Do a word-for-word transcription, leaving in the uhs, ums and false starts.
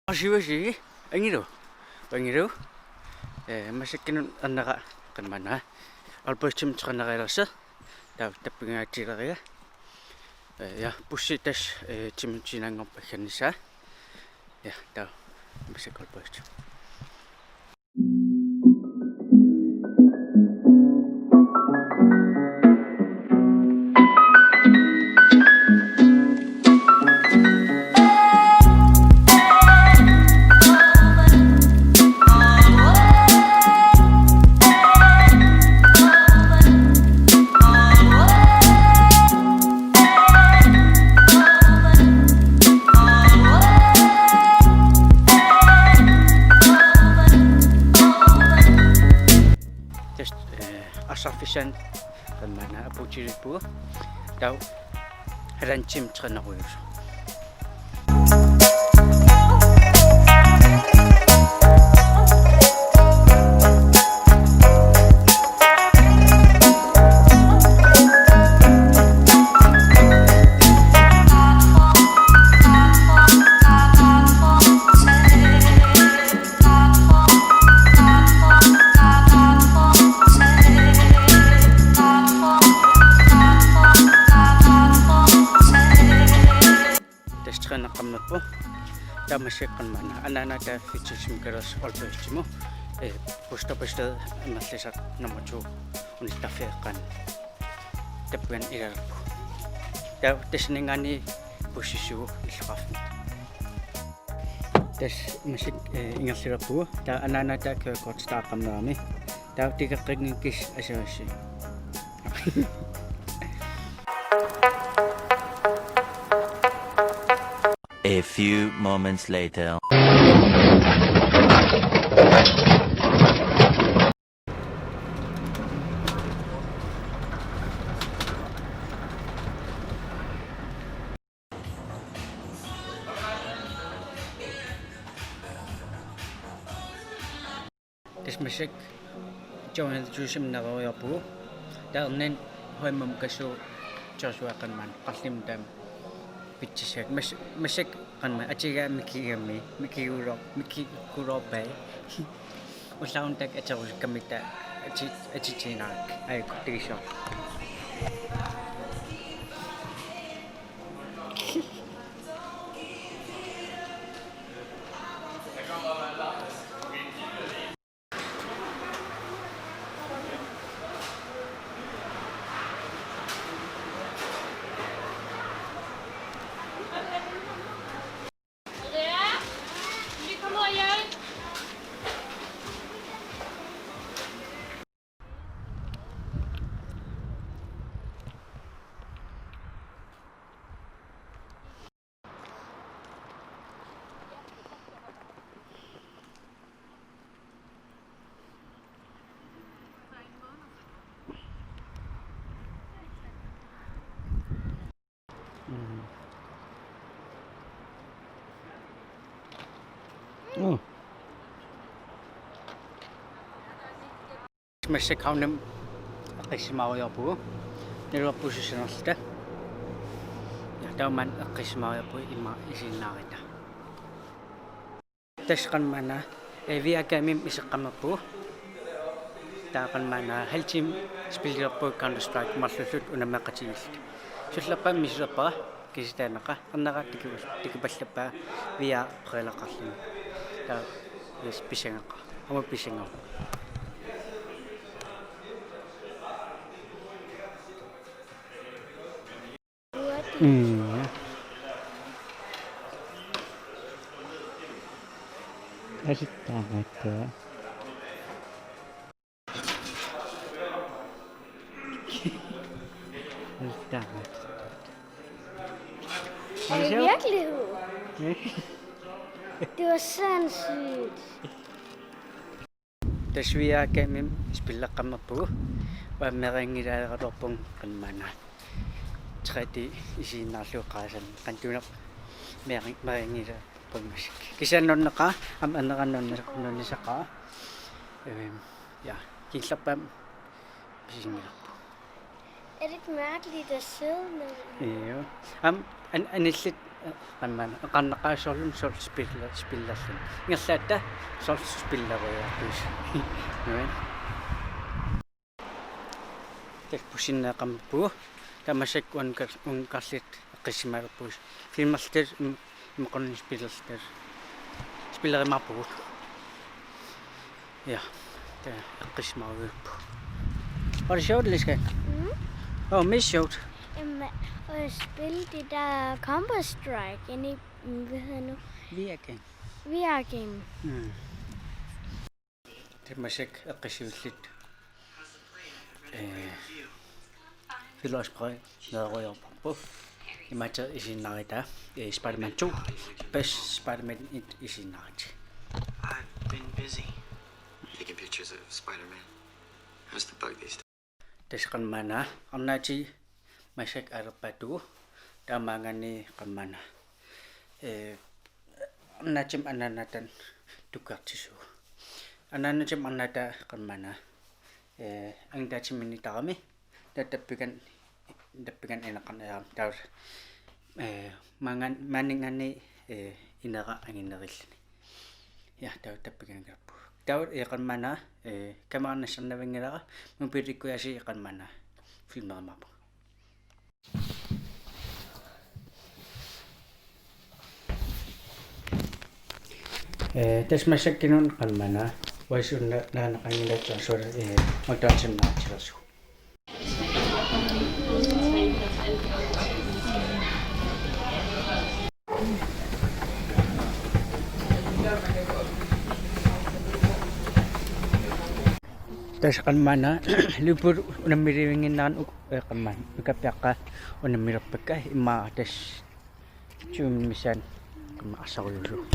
Asivasi, angilu. Angilu. Eh, massakkut ernera qammanna. Aalborgimut trænerilersoq. Taava tappingaatsileriga. Eh, ja, bussi tassa, eh, timut sinnanngorpoq aggernissaa. Ja, taava massakkut Aalborgimut. Tassa, eh, arsarfissaanut qammanna apuutilippugut. Taava halvanden time trænerujusoq. Tassa træneqqammerpoq. Taava massakkut qammanna anaanaga taava fritidsimut kalersoq Aalborgimut. Eh, busstoppested amerlisaq nummer to unittarfeeqqan. Tappavani ilalerpoq. Taava tassaninngaanniit bussissuugut illoqarfimmut. Tassa massakkut, eh, ingerlalerpugut. Taava anaanaga taava kørekortitaaqqammerami. Taava tikeqqinngikkusi asavassi. A few moments later. Tassa massakkut Joanna Juicemut nalerujoorpugut. Taava ernani Højmumkassu Joshua qammanna qarlimmut taama pitsissaaq. Mas-, massakkut qammanna atigaa mikigami, mikigulo-, mikiguloorpai. Ullaaq una taakku aterusukkamitta ati-, atitiinnarakku. Aajuku takussooq. Mm. Mm. Massakkut Havnimut eqqissimaarujoorpugut. Naluara bussi sanerluta. Ja, taava maanna eqqissimaarujoorpugut immaqa isiginnaarutta. Tassa qammanna, eh, V R Gamingimut iseqqammerpugut. Taava qammanna halv time spillerpugut Counter Strike marlulluta unammeqatigiilluta. Siullerpaamik misilerpara, kisianni taannaqa, ernera tiku-, tikupallappaa V R brilleqarluni. Taava, yes, pissangaqa. Aamma pissangaqa. Mm. Asittaaratta. Asittaaratta. Er det virkelighed? Det var sindssygt. Tassa V R Gamingimut spilleqqammerpugut. Uanga meereerngilaaleratoorpunga qammanna. Tre D isiginnaarlugu qarasaanni. Qanoq una meereer-, meereerngilaalerpunga massakkut. Kisianni nuanneqaaq, aamma ernera nuanni-, nuannisaqaaq. Ehm, ja, kingullerpaamik pisinngilarput. Er det ikke mærkeligt at sidde ned i? Jo. Aamma an-, anillit Qammaana eqqarnaqaaq soorlu soorlu spiller-, spillerluni. Ingerlaannaq soorlu spillerujoorpusi. Right? Tassa bussinneqarpugut. Taava massakkut unikar-, unikarluta eqqissimalerpugut. Filmerluta im-, imaluunniit spillerluta. Spillerumaarpugut. Ja, taava eqqissimaarujoorpugut. Var det sjovt, Liska? Mm. Åh, mest sjovt. Jamen, at spille det der Counter-Strike inde i, mm, hvad hedder det nu? V R-game. V R-game. Mm. Tassa massakkut eqqissivilluta. Eh, Filmerluta spillerujoorparput. Imaattoq isiginnaarluta, eh, Spider-Man to. Best Spider-Man et isiginnaarluta. I've been busy taking pictures of Spider-Man. How's the bug these days? Tassa qammaana arnaatigullu massakkut aalerpaattugut. Taava maanngaanniit qammaana, eh, arnaatima anaanaataanut tukkartissuugut. Anaanatima arnaata qammaana, eh, angutaatiminnittarami. Taava tappikani, tappikani ineqarniarami. Taava, eh, maannga-, maanngaanniit, eh, inera anginerilluni. Ja, taava tappikani anginerpugut. Taava, eh, qammaana, eh, kamera nassarnavianngilara, mobilikkujaasiit qammaana filmerumaarpunga. Eh, tassa massakkununnga qammaana, uagut una naaneqanngilaq soorlu, eh, McDonald'simi naatilersugut. Tassa qammaana Liverpool unammilivinnginnerani uk-, eh, qammaana ukappiaqqat unammilerpakka immaqa tassa tyve missaani qammaana arsarujuusugut.